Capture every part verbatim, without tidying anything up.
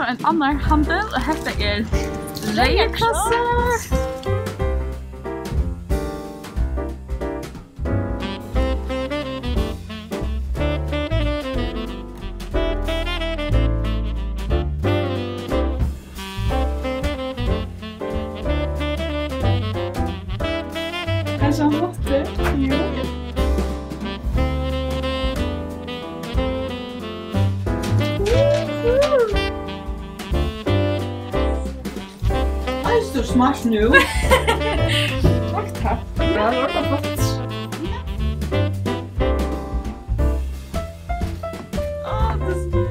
ein annar handil, og hetta er Reyði Krossur. Kanskje hann mátti? Jú. Ai, so smart nú. Takk, takk. Ja, det var flott. Ah, det er så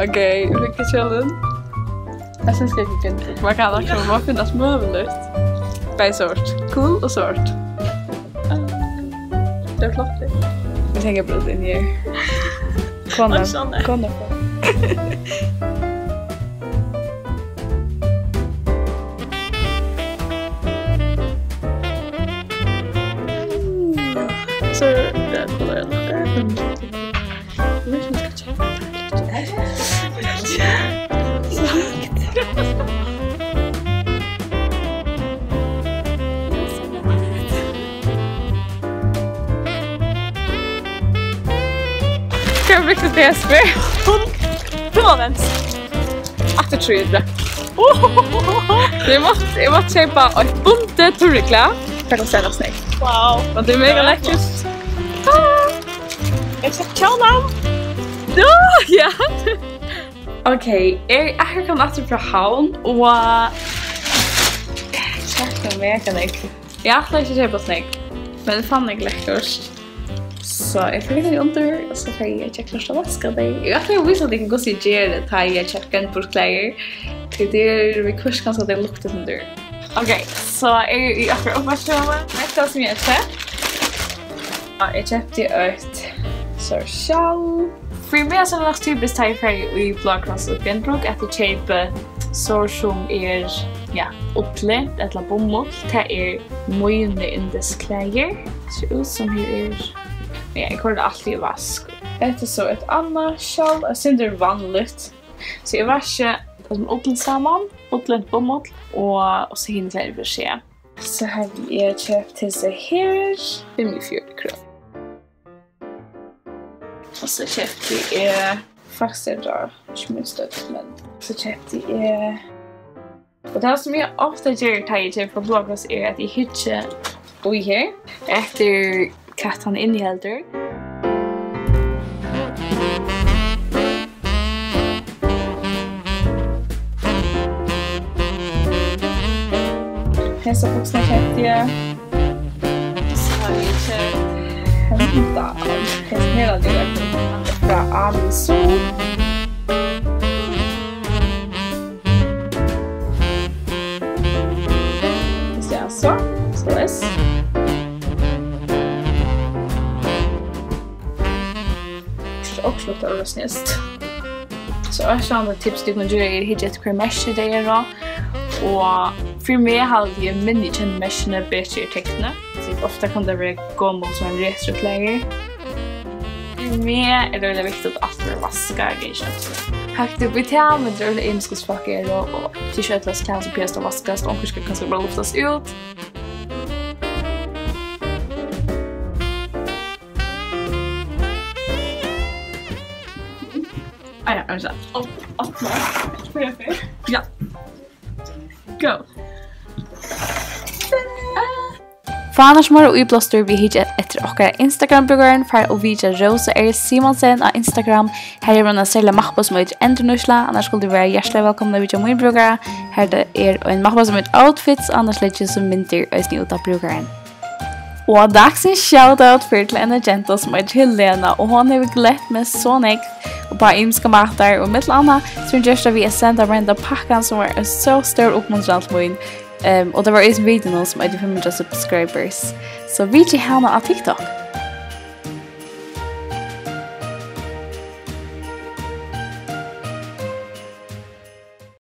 Ok, lykkja til. Eg synist ikki, man kann akkurát, man finnast møguligt. Bæði sort. Cool og sort. Ah, tað er flott, tað. Eg tenkir bara inn her. Kona, Oj, sånn er. Kona. So, ja, cool, ja. Hvat brúkti tú til hesar? Hon, hon var vens. Aftur trý hundrað. Eg mátti, eg mátti keypa eitt bundið turriklæði. Tað kostar nógv snakk. Wow. Og tað er mega lekkurt. Ah. Eg keypti kjólan. Ja, ja. Ok, eg eri akkurát komin aftur frá Havn, og eg keypti mega nógv. Eg ætlaði ikki at keypa snakk, men eg fann nógv lekkurt. So eg fari at leggja tey undir, og so fari eg at klárt at vaska tey. Eg ætlaði at vísa tykkum, hvussu eg geri, tá eg keypi genbursklæðir. Tí tað er viðhvørt kanska, tað luktar sum dýr. Ok, so eg eri í okkara uppvaskirúmi. Hetta sum eg keypti. Ja, eg keypti eitt sort skjal. Fyri meg er tað nokk typiskt, tá eg fari í Bláa Kross og Genbruk, at eg keypi sort sum er, ja, ullintur ella bummull. Tað er míni yndisklæðir. Sær út sum her er. Ja, eg koyri altíð í vask. Hetta er so eitt annað skjal, eitt sindur vanligt. So eg vaski tað sum ullintur saman, ullintur bummull og, og so hini klæðini fyri seg. So havi eg keypt hesi her, fimmogfjøruti krónur. Og so keypti eg, faktiskt er tað ikki mín størrelse, men so keypti eg, og tað sum eg ofta geri, tá eg keypi frá Bláa Kross, er at eg hyggi í her eftir hvat hann inniheldur. Hesa buksuna keypti eg. So havi eg keypt henda. Hesin her er frá Amisu. Hvis jeg så, soleiðis. Okkurt luktar øgiliga snillt. So eitt annað tips, tit kunnu gera, er at hyggja eftir, hvørji merki tey eru á. Og fyri meg haldi eg, minni eg kenni merkini, betri er teknini. So ofta kann tað vera gomul, sovorðin retroklæðir. Fyri meg er tað øgiliga viktigt, at alt verður vaskað, eg eri ikki øll. Hetta er betalt, men tað er øgiliga ymiskt, hvussu fólk eru, og tað er ikki øll klæðir sum behøva at vaskast, og onkur skal kanska bara luftast út. Ah, ja, vent. Op-, opna. Ja. Go. Fá annars meira íblástur við at hyggja eftir okkara Instagram-brúkarum, far og vitja Rósa R. Simonsen á Instagram. Har hevur hon eina serliga mappu sum eitur Endurnýtsla, annars skulu tit vera hjartaliga vælkomin at vitja mín brúkara. Har tað er ein mappa sum eitur Outfits, og annars leggi eg so myndir eisini út á brúkaran. Og dagsins shoutout fer til eina gentu sum eitur Helena, og hon hevur glett meg so nógv upp á ymiskar mátar, og millum annað so hevur hon gjørt tað við at senda mær henda pakkan, sum var ein so stór uppmuntran til mín. Ehm, og tað var eisini videoin sum eitur fimm hundrað subscribers. So vitjið hana á TikTok.